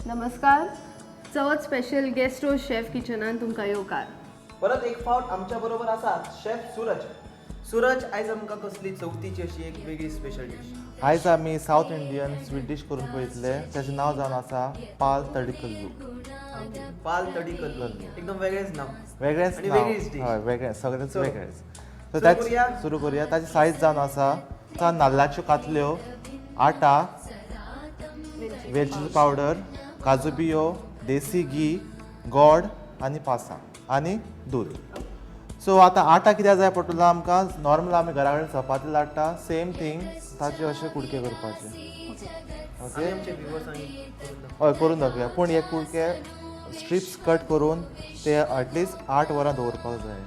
नमस्कार. चवथ special guest रोज chef किचनान तुमकां येवकार. परत एक फावट आमच्या बरोबर आसात शेफ सूरज. सूरज, आयज आमकां कसली चवथीची अशी एक वेगळी स्पेशल डीश? आयज आमी सावथ इंडियन स्वीट डीश करून पळयतले. ताचें नांव जावन आसा पाल तडी कल्लू. पाल तडी कल्लू, एकदम वेगळेच नाव. वेगळेंच आनी नांव. वेगळीच डिश. हय, वेगळें सगळेंच. चलो. वेगळेंच. सो सुरू करूया? सुरू करूया. ताची सायज जावन आसा आसा नाल्लाच्यो कातल्यो, आटा, वेलचीचो पावडर, काजू बियो, देसी घी, गोड आनी पासां आनी दूद. सो आतां आटा कित्याक जाय पडटलो आमकां? नॉर्मल आमी घरा कडेन चपाती लाट्टा, सेम थींग, ताचे अशे कुडके करपाचे. ओके. आमी आमच्या व्युवर्सांनी करून दाखोवया. हय, करून दाखोवया. पूण हे कुडके स्ट्रिप्स कट करून ते एटलिस्ट 8 वरां दवरपाक जाय.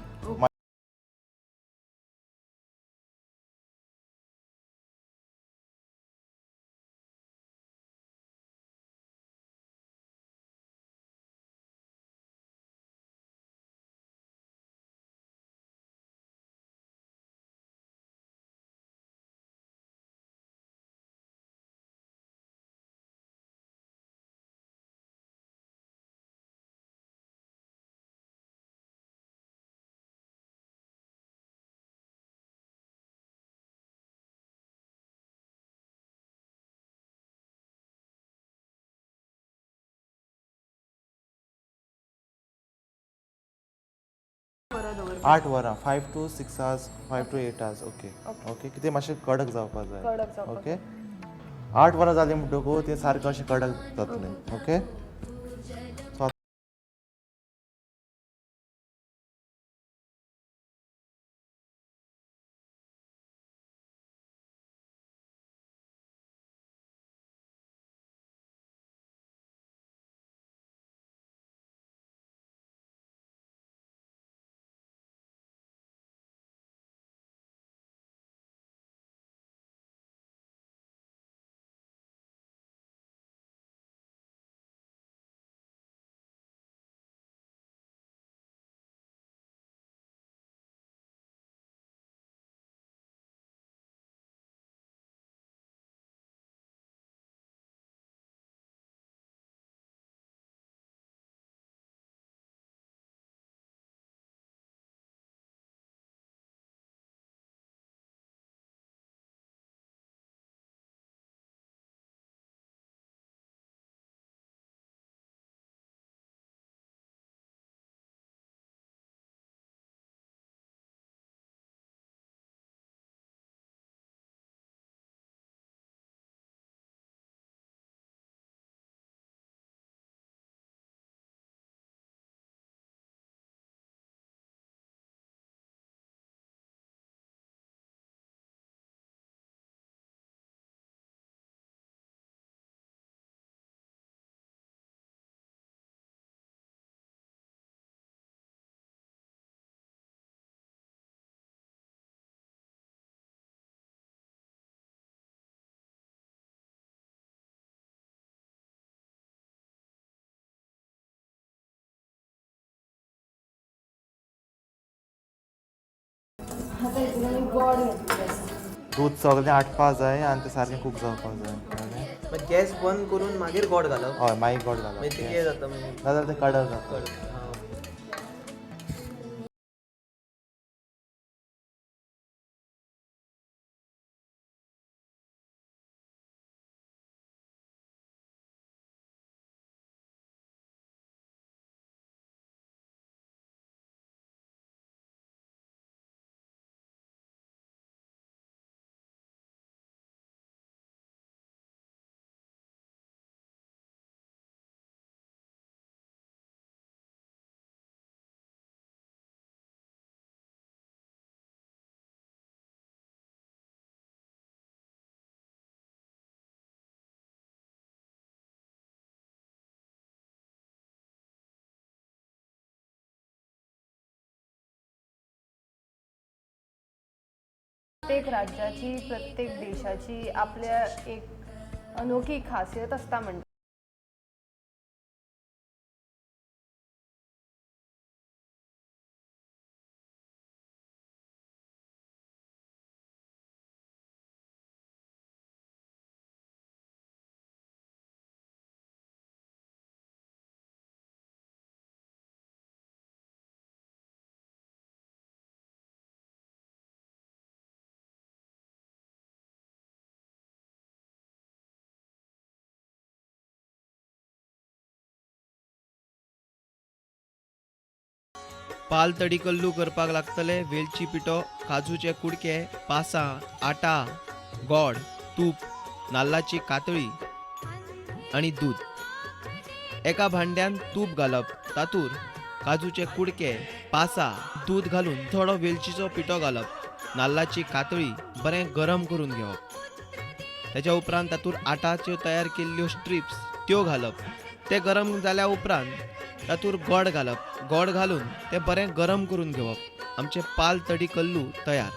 8 वरां, 5 to 6 hours, 5 to 8 hours. Okay, okay. कितें मातशें कडक जावपाक जाय. कडक जावपाक. ओके, 8 वरां जालीं म्हणटकूच तें सारकें अशें कडक जातलें. ओके, सो आतां हितून आमी गोड घातलें आसा. दूद सगळें आटपाक जाय आनी तें सारकें कूक जावपाक जाय, कळ्ळें? मागीर गॅस बंद करून मागीर गोड घालप? हय, मागीर गोड घालप. मागीर ते कितें जाता मागीर? नाजाल्यार तें कडक जाता. कडक, हां. प्रत्येक राज्याची, प्रत्येक देशाची आपल्या एक अनोखी खासियत आसता म्हणटा. पाल तडी कल्लू करपाक लागतले वेलची पिठो, काजूचे कुडके, पासां, आटा, गोड, तूप, नाल्लाची कातळी आनी दूद. एका भांड्यान तूप घालप, तातूर काजूचे कुडके, पासां, दूद घालून थोडो वेलचीचो पिठो घालप, नाल्लाची कातळी बरें गरम करून घेवप. त्याच्या उपरांत तातूंत आटाच्यो तयार केल्ल्यो स्ट्रिप्स त्यो घालप. ते गरम जाल्या उपरांत तातूंत गोड घालप. गोड घालून ते बरें गरम करून घेवप. आमचें पाल तडी कल्लू तयार.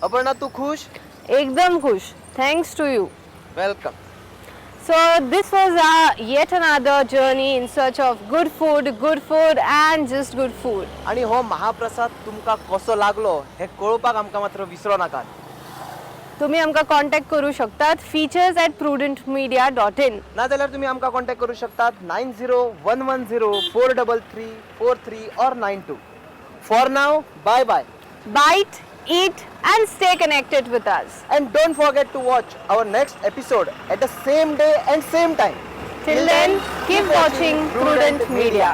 अपर्णा, तू खुश? एकदम खुश, thanks to you. Welcome. So this was our yet another journey in search of good food and just good food. आणि हो महाप्रसाद तुमकां कसो लागलो हें कळोवपाक आमकां मात्र विसरो नाकात. तुम्ही आमकां कॉन्टॅक्ट करू शकतात features@prudentmedia.in. नाजाल्यार तुम्ही आमकां कॉन्टॅक्ट करू शकतात 9011043343 or 92. For now, bye bye. Bite, eat and stay connected with us. And don't forget to watch our next episode at the same day and same time. Till then, keep watching Prudent Media.